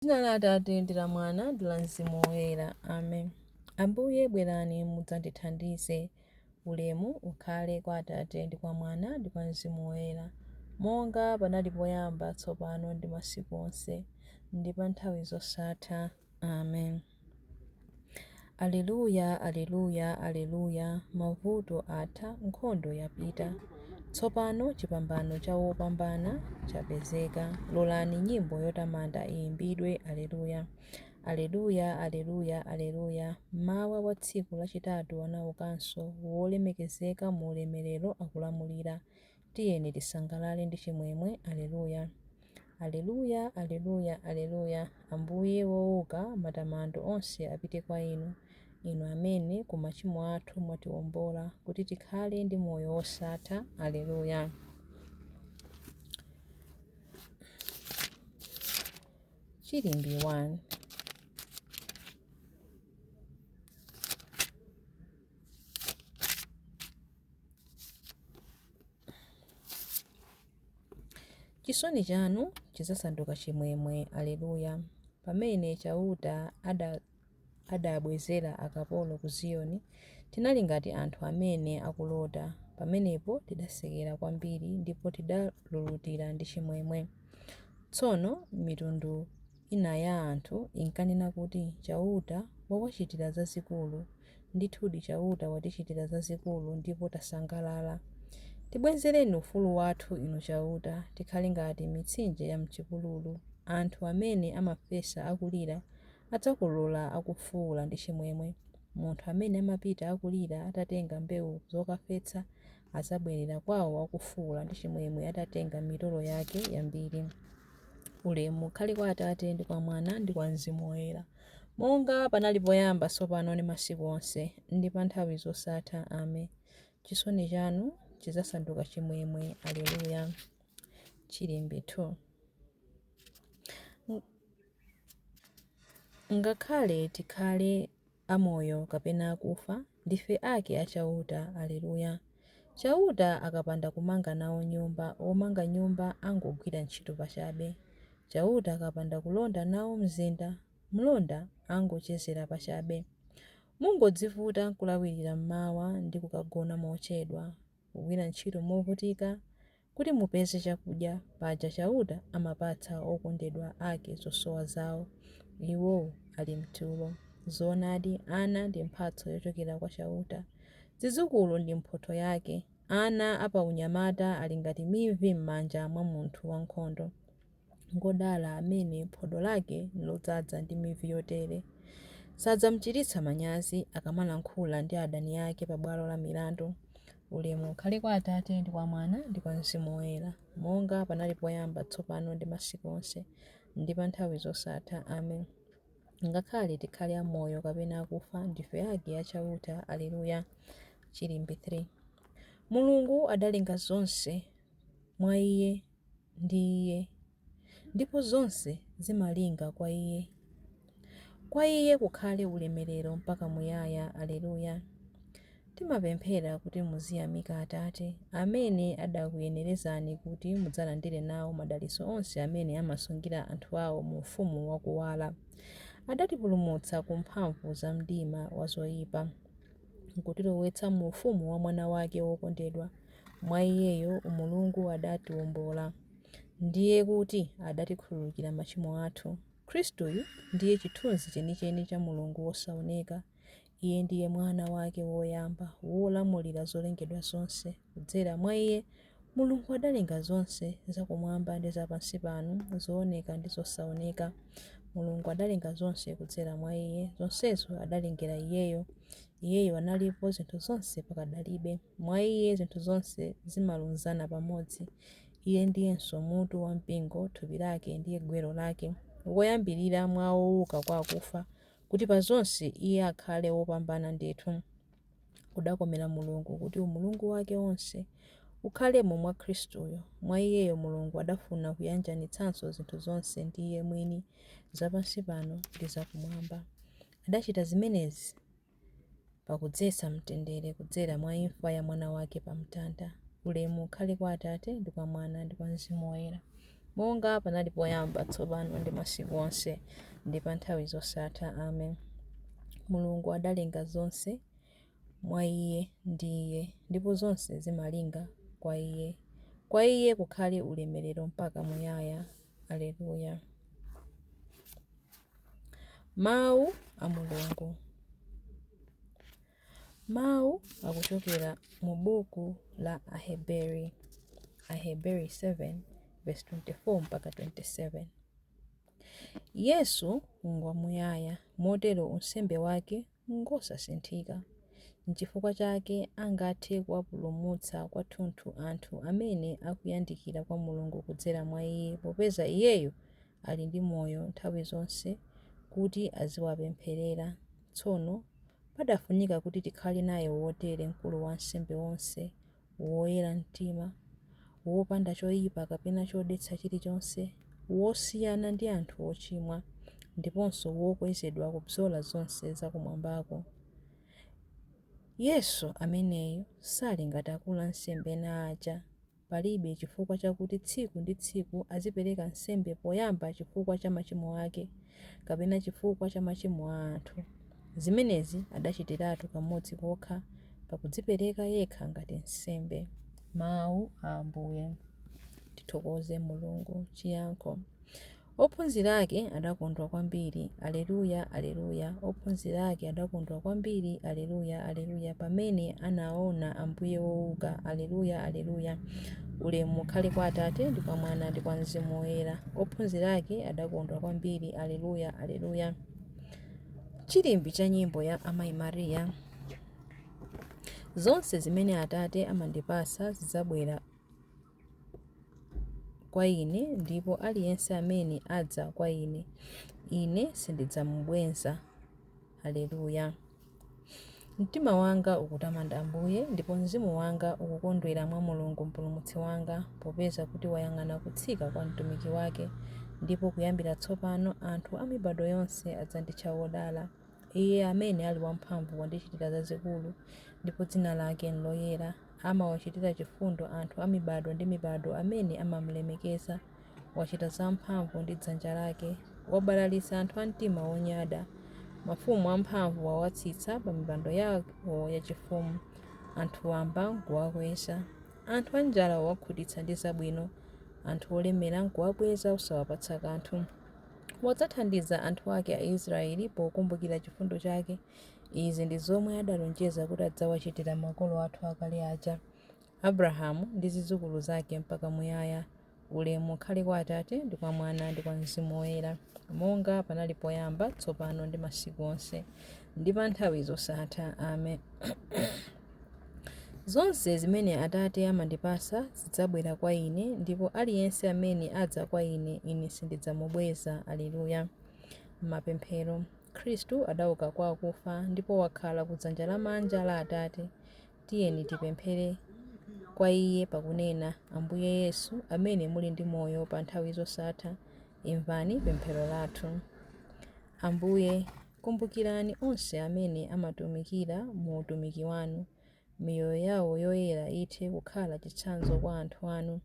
Dzina la Atate ndi la Mwana ndi la Mzimu Woyera. Amen. Ambuye bwerani mudzandithandize. Ulemu ukhale kwa Atate ndi kwa Mwana ndi kwa Mzimu Woyera, monga panali poyamba, tsopano ndi masiku onse, ndi pa nthawi zosatha. Amen. Aleluya, aleluya, aleluya, mavuto atha, nkhondo yapita. Tsopano chipambano cha wopambana chapezeka. Lolani nyimbo yotamanda iyimbidwe, aleluya. Aleluya, aleluya, aleluya. Mmawa wa tsiku lachitatu anaukanso, wolemekezeka mu ulemerero akulamulira. Tiyeni tisangalale ndi chimwemwe, aleluya. Aleluya, aleluya, aleluya. Ambuye wouka, matamando onse apite kwa inu, inu amene ku machimo athu mwatiwombola, kuti tikhale ndi moyo wosatha. Aleluya. Chilimbi 1. Chisoni chanu chidzasanduka chimwemwe. Alleluya. Pamene Chauta adabwezera akapolo ku Ziyoni, tinali ngati anthu amene akulota. Pamenepo tidasekera kwambiri ndipo tidalulutira ndi chimwemwe. Tsono mitundu ina ya anthu inkanena kuti, Chauta wawachitira zazikulu. Ndithudi Chauta watichitira zazikulu ndipo tasangalala. Tibwezereni ufulu wathu, Inu Chauta, tikhale ngati mitsinje ya m'chipululu. Anthu amene amafesa akulira, adzakolola akufuula ndi chimwemwe. Munthu amene amapita akulira atatenga mbeu zokafesa, adzabwerera kwao akufuula ndi chimwemwe atatenga mitolo yake yambiri. Ulemu ukhale kwa Atate ndi kwa Mwana ndi kwa Mzimu Woyera, monga panali poyamba, tsopano ndi masiku onse, ndi pa nthawi zosatha. Amen. Chisoni chanu chidzasanduka chimwemwe. Alleluya. Chilimbi 2. Ngakhale tikhale amoyo kapena akufa, ndife ake a Chauta. Alleluya. Chauta akapanda kumanga nawo nyumba, omanga nyumba angogwira ntchito pachabe. Chauta akapanda kulonda nawo mzinda, mlonda angochezera pachabe. Mungodzivuta nkulawirira m'mawa ndi kukagona mochedwa, kugwira ntchito movutika kuti mupeze chakudya, paja Chauta amapatsa okondedwa ake zosowa zao, iwowo ali m'tulo. Zoonadi, ana ndi mphatso yochokera kwa Chauta, zidzukulu ndi mphotho yake. Ana apaunyamata ali ngati mivi m'manja mwa munthu wankhondo. Ngwodala amene phodo lake nlodzaza ndi mivi yotere. Sadzamchititsa manyazi akamalankhula ndi adani ake pa bwalo la milandu. Ulemu ukhale kwa Atate ndi kwa Mwana ndi kwa Mzimu Woyera, monga panali poyamba, tsopano ndi masiku onse, ndi pa nthawi zosatha. Amen. Ngakhale tikhale amoyo kapena akufa, ndife ake a Chauta. Alleluya. Chilimbi 3. Mulungu adalenga zonse mwa Iye ndi Iye, ndipo zonse zimalinga kwa Iye. Kwa Iye kukhale ulemerero mpaka muyaya. Alleluya. Timapemphera kuti muziyamika Atate, amene adakuyenerezani kuti mudzalandire nawo madalitso onse amene amasungira anthu ao mu ufumu wakuwala. Adatipulumutsa ku mphamvu za mdima wa zoipa, nkutilowetsa mu ufumu wa Mwana wake wokondedwa. Mwa Iyeyo Umulungu adatiwombola, ndiye kuti adatikhululukira machimo athu. Khristuyu ndiye chithunzi chenicheni cha Mulungu wosaoneka. Iye ndiye Mwana wake woyamba, wolamulira zolengedwa zonse. Kudzera mwa Iye, Mulungu adalenga zonse, zakumwamba ndi za pansi pano, zooneka ndi zosaoneka. Mulungu adalenga zonse kudzera mwa Iye, zonsezo adalengera Iyeyo. Iyeyo analipo zinthu zonse pakadalibe. Mwa Iye zinthu zonse zimalunzana pamodzi. Iye ndiyenso mutu wa Mpingo, thupi lake, ndiye gwero lake, woyambirira mwa ouka kwa akufa, kuti pa zonse Iye akhale wopambana ndithu. Kudakomera Mulungu kuti umulungu wake wonse ukhalemo mwa Khristuyo. Mwa Iyeyo Mulungu adafuna kuyanjanitsanso zinthu zonse ndi Iye mwini, za pansi pano ndi zakumwamba. Adachita zimenezi pakudzetsa mtendere kudzera mwa imfa ya Mwana wake pa mtanda. Ulemu ukhale kwa Atate ndi kwa Mwana ndi kwa Mzimu Woyera, Monga panali poyamba, tsopano ndi masiku onse, ndi pa nthawi zosatha. Amen. Mulungu adalenga zonse mwa Iye ndi Iye, ndipo zonse zimalinga kwa Iye. Kwa Iye kukhale ulemerero mpaka muyaya. Aleluya. Mawu a Mulungu. Mawu akuchokera mu buku la Aheberi, Aheberi 7 verse 24 mpaka 27. Yesu ngwamuyaya, motero unsembe wake ngosasinthika. N'chifukwa chake angathe kuwapulumutsa kwathunthu anthu amene akuyandikira kwa Mulungu kudzera mwa Iye, popeza Iyeyo ali ndi moyo nthawi zonse kuti aziwapempherera. Tsono padafunika kuti tikhale naye wotere Mkulu wa ansembe onse, woyera mtima, wopanda choyipa kapena chodetsa chilichonse, wosiyana ndi anthu ochimwa, ndiponso wokwezedwa kubzola zonse zakumwambako. Yesu ameneyu sali ngati akulu ansembe ena aja. Palibe chifukwa chakuti tsiku ndi tsiku azipereka nsembe poyamba chifukwa cha machimo ake, kapena chifukwa cha machimo a anthu. Zimenezi adachitiratu kamodzi kokha, pakudzipereka yekha ngati nsembe. Mawu a Ambuye. Tithokoze Mulungu. Chiyankho. Ophunzira ake adakondwa kwambiri. Aleluya, Aleluya. Ophunzira ake adakondwa kwambiri. Aleluya, Aleluya. Pamene anaona Ambuye wouka. Aleluya, Aleluya. Ulemu ukhale kwa Atate ndi kwa Mwana ndi kwa Mzimu Woyera. Ophunzira ake adakondwa kwambiri. Aleluya, Aleluya. Chilimbi cha nyimbo ya Amayi Mariya. Zonse zimene Atate amandipasa zidzabwera kwa ine, ndipo aliyense amene adza kwa ine, ine sindidzamubweza. Aleluya. Mtima wanga ukutamanda Ambuye, ndipo mzimu wanga ukukondwera mwa Mulungu Mpulumutsi wanga, popeza kuti wayang'ana kutsika kwa mtumiki wake, ndipo kuyambira tsopano anthu a mibado yonse adzanditcha wodala. Iye amene ali wamphamvu wandichitira zazikulu, ndipo dzina lake nloyera. Amawachitira chifundo anthu a mibado ndi mibado amene amamlemekeza. Wachita zamphamvu ndi dzanja lake, wabalalitsa anthu a mtima wonyada. Mafumu amphamvu wawatsitsa pa mipando yawo yachifumu, anthu wamba nkuwakweza. Anthu anjala wawakhutitsa ndi zabwino, anthu olemera nkuwabweza osawapatsa kanthu. Wadzathandiza anthu ake Aisraeli pokumbukira chifundo chake. Izi ndi zomwe adalonjeza kuti adzawachitira makolo athu akale aja, Abrahamu ndi zidzukulu zake mpaka muyaya. Ulemu ukhale kwa Atate ndi kwa Mwana ndi kwa Mzimu Woyera, monga panali poyamba, tsopano ndi masiku onse, ndi pa nthawi zosatha. Amen. Zonse zimene Atate amandipasa zidzabwera kwa ine, ndipo aliyense amene adza kwa ine, ine sindidzamubweza. Aleluya. Mapemphero. Khristu adauka kwa akufa ndipo wakhala kudzanja lamanja la Atate. Tiyeni tipemphere kwa Iye pakunena, Ambuye Yesu, amene muli ndi moyo pa nthawi zosatha, imvani pemphero lathu. Ambuye, kumbukirani onse amene amatumikira mu utumiki wanu, miyoyo yawo yoyera ithe kukhala chitsanzo kwa anthu anu.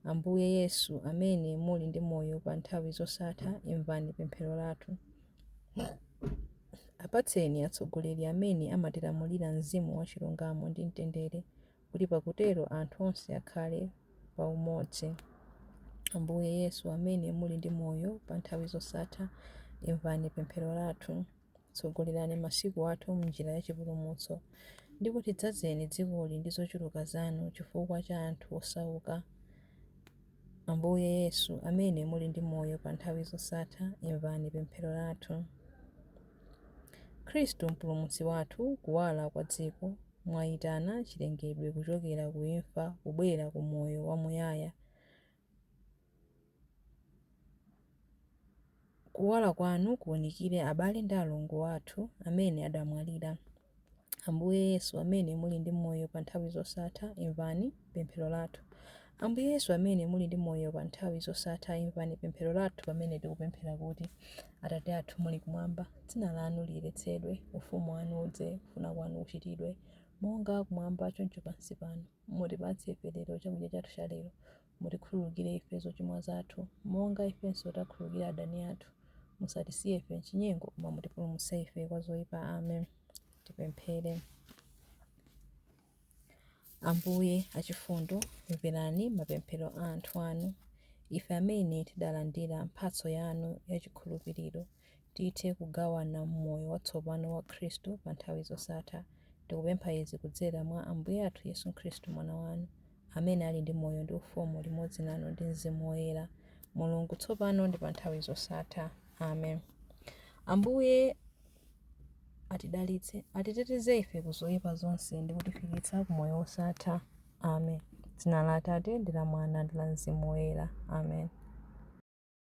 Ambuye Yesu, amene muli ndi moyo pa nthawi zosatha, imvani pemphero lathu. Apatseni atsogoleri amene amatilamulira mzimu wachilungamo ndi mtendere, kuti pakutero anthu onse akhale pa umodzi. Ambuye Yesu, amene muli ndi moyo pa nthawi zosatha, imvani pemphero lathu. Tsogolerani masiku athu m'njira ya chipulumutso, ndipo tidzazeni dzikoli ndi zochuluka zanu chifukwa cha anthu osauka. Ambuye Yesu, amene muli ndi moyo pa nthawi zosatha, imvani pemphero lathu. Khristu Mpulumutsi wathu, kuwala kwa dziko, mwayitana chilengedwe kuchokera ku imfa kubwera ku moyo wamuyaya. Kuwala kwanu kuwunikire abale ndi alongo athu amene adamwalira. Ambuye Yesu, amene muli ndi moyo pa nthawi zosatha, imvani pemphero lathu. Ambuye Yesu, amene muli ndi moyo pa nthawi zosatha, imvani pemphero lathu pamene tikupemphera kuti, Atate athu muli kumwamba, dzina lanu liyeretsedwe, ufumu wanu udze, kufuna kwanu kuchitidwe, monga kumwamba choncho pansi pano. Mutipatse ife lero chakudya chathu cha lero. Mutikhululukire ife zochimwa zathu, monga ifenso takhululukira adani athu. Musatisiye ife m'chinyengo, koma mutipulumutse ife kwa zoyipa. Amen. Tipemphere. Ambuye achifundo, mverani mapemphero a anthu anu. Ife amene tidalandira mphatso yanu yachikhulupiriro, tithe kugawana m'moyo watsopano wa Khristu pa nthawi zosatha. Tikupempha izi kudzera mwa Ambuye athu Yesu Khristu Mwana wanu, amene ali ndi moyo ndi ufumu limodzi nanu ndi Mzimu Woyera, Mulungu tsopano ndi pa nthawi zosatha. Amen. Ambuye atidalitse, atiteteze ife ku zoyipa zonse ndi kutifikitsa ku moyo wosatha. Amen. Dzina la Atate ndi la Mwana ndi la Mzimu Woyera. Amen.